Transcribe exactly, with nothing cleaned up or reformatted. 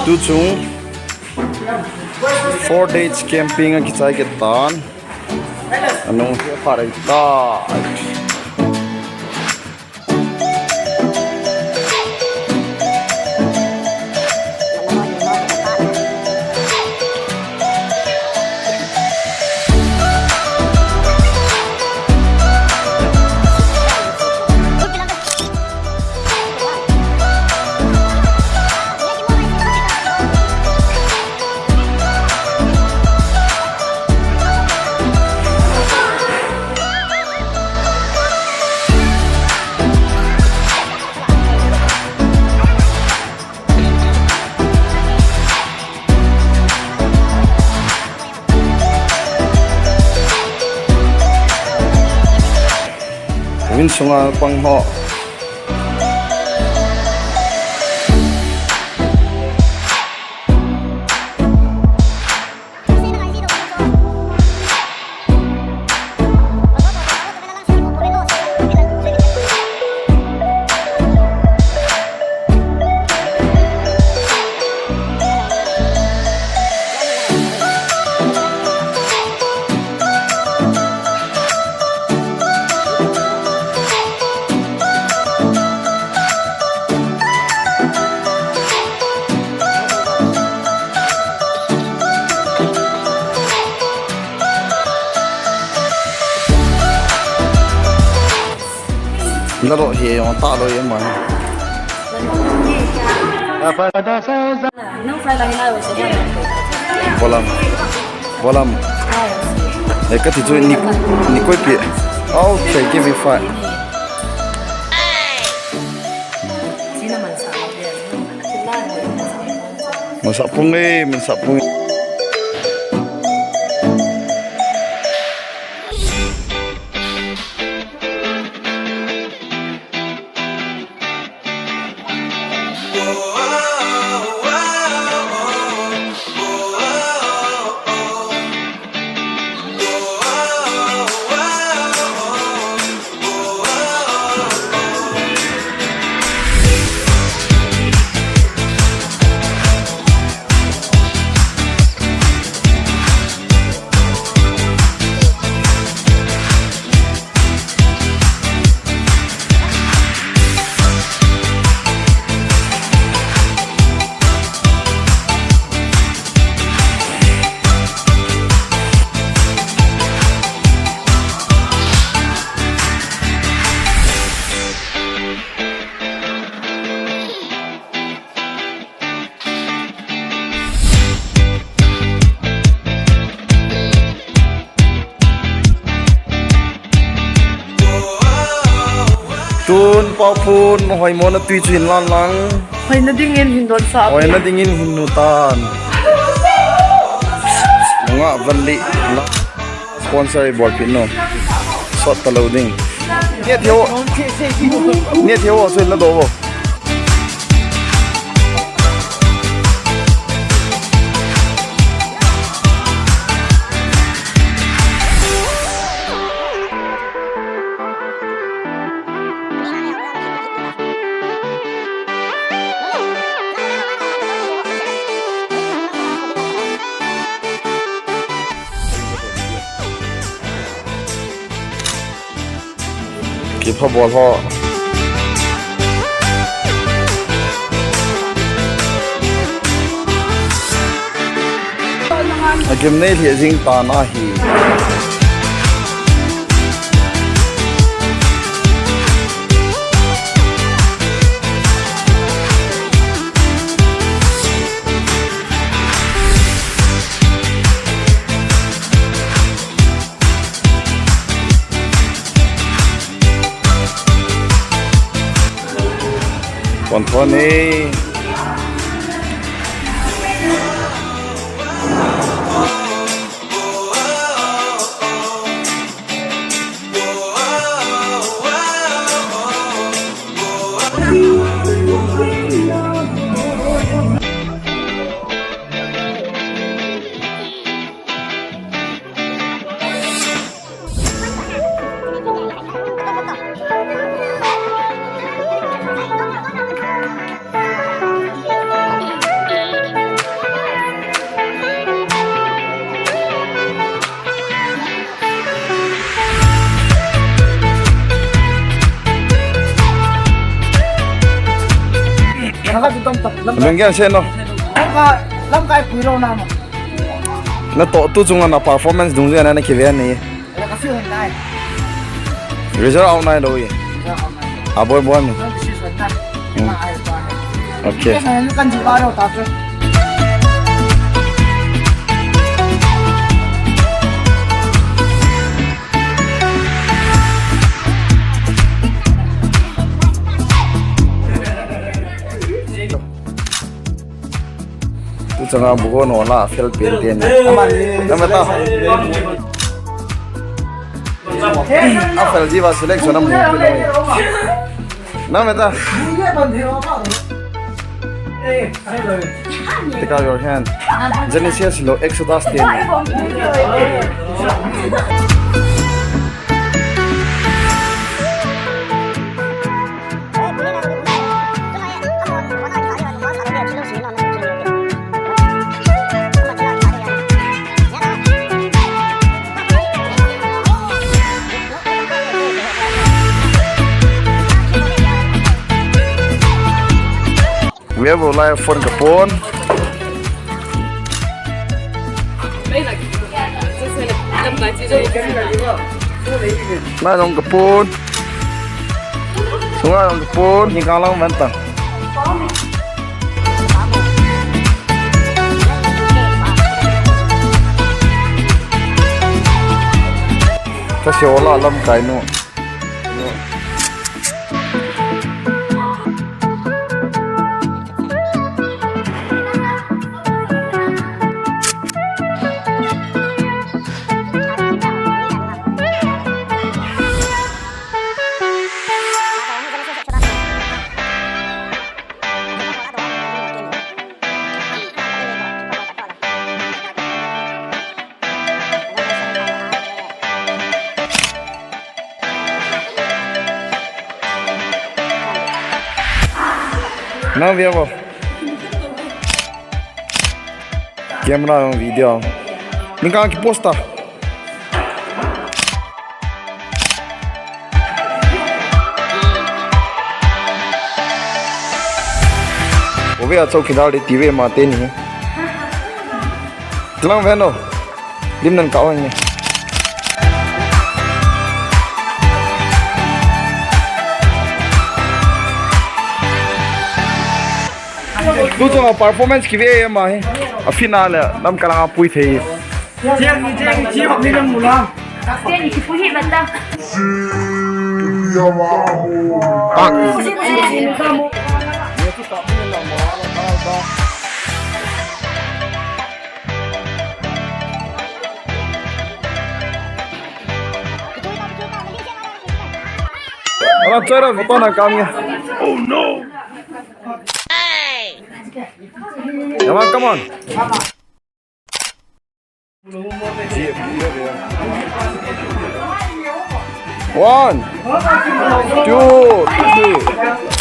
Tu chung four days camping akichai kit tan. Anung hi pha rai ta. Vin sunga pang ho. Lalo hi, ong ta lo hi, man. Nang fly lang na yo, sige. Bolam. Bolam. Eh, kati chu ni, ni koi pi. Okay, give me five. Mansapung eh, mansapung. Tun Paophun hoimo na tui chu hin lan lang. Hoina dingin hin don sa. Hoina dingin hin nu tan. Nga van li. Sponsor i bol pin no. Sot ta lo ding. Nia theo. Nia theo so la do. Kipha bol ho. A game nei lheh jing tan ahi. Kon thon e. Naka tu tam tam. Lam Lunggen se no. Lamka, lamka pui lo na mo. Natoh tu chunga na performance dungjuia na kive ni. Ala ka feel hen tai. Result out nai lou e. Result out nai. A boi boi mi. Nang si so na. Hmm. Na ai pa. Okay. Yes, na kan ji ba ro ta tu. Tu changa bugo no la fel pen pen. Nang meta. A fel ji va selection amu pen. Nang meta. Take out your hand. Genesis lo Exodus ten. Vivo lai phone ka pon. Nai jong ka pon. Sunga jong ka pon. Ni ka lang man ta. Ka se ola lamkai nu. Nang via bo. Camera jong video. Ningkang ki post ta. Ove a chou kidal de ti ve ma te ni. Tlang ve no. Lim nan ka ong ni. Tu chunga performance kive ma hi. A finale lam ka langa pui thei. Jeng ni, jeng ni, chi hok ni lam mulang. Jeng ni, chi pui hi ban da. Alam chara photo na kam ya. Oh no. Come on, come on. One, two, three.